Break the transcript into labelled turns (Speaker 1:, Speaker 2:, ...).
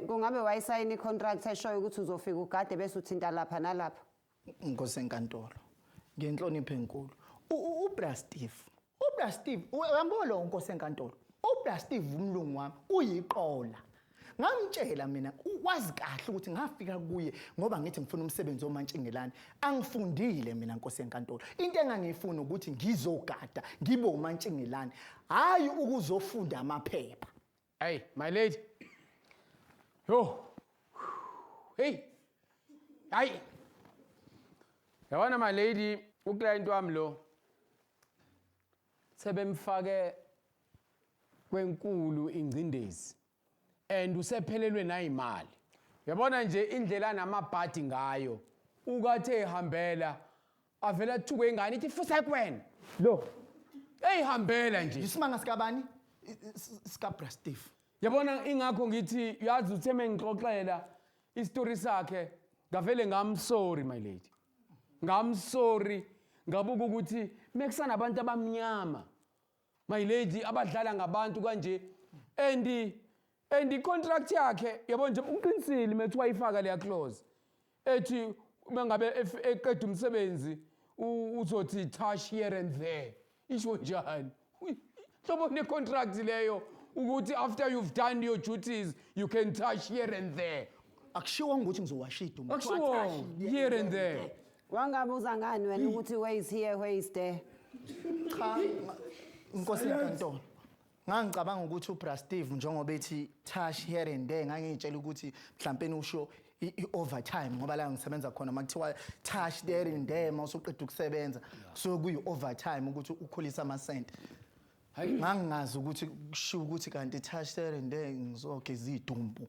Speaker 1: Kungabe wayisayina i-contract eshoyo ukuthi uzofika ugade bese uthinta lapha nalapha?
Speaker 2: Nkosi enkantolo, ngenhlonipho enkulu, uBra Steve, uBra Steve, uyambona lo, nkosi enkantolo, uBra Steve umlungu wami uyiqola. Ngamtshela mina, wazi kahle ukuthi ngafika kuye ngoba ngithi ngifuna umsebenzi omantshingelane. Angifundile mina, nkosi enkantolo. Into engangiyifuna ukuthi ngizogada, ngibe umantshingelane, hayi ukuzofunda amaphepha.
Speaker 3: Hey, my lady. Yo. Hey. Hayi. Yabona, my lady, uclient wami lo sebemfake kwenkulu ingcindezi and usephelelwe nayimali. Yabona nje indlela namabhadi ngayo. Ukathe ehambela avela athuke ingane ithi, "Fusek wena."
Speaker 2: Lo.
Speaker 3: Eyihambela nje.
Speaker 2: Isimanga sikabani? SikaBra Steve.
Speaker 3: Yabona, ingakho ngithi, yazi, uthe mengixoxela isitori sakhe ngavele ngamsorry, my lady, ngamsorry. Ngabuka ukuthi mekusanabantu abamnyama, my lady, abadlala ngabantu kanje. And i-contract yakhe, yabo nje, uqinisile methi wayifaka leya clause ethi mangabe eqeda umsebenzi uzothi touch here and there. Isho njani hlobo ne-contract leyo ukuthi after you've done your duties you can touch here and there?
Speaker 2: Akushiwo ukuthi ngizowasha idumbu.
Speaker 3: Akushiwo here and there.
Speaker 1: Wangabuza ngani wena ukuthi where is here, where is there?
Speaker 2: Cha, nkosi yenkantolo, ngangicabanga ukuthi uBra Steve njengoba ethi touch here and there, ngangiyitshela ukuthi mhlawumbe usho i-overtime, ngoba la ngisebenza khona makuthiwa touch there and there mawusuqeda ukusebenza kusuke kuyi-overtime ukuthi ukhulise amasente. Ngangingazi ukuthi kushiwo ukuthi kanti touch there and there ngizogeza idumbu.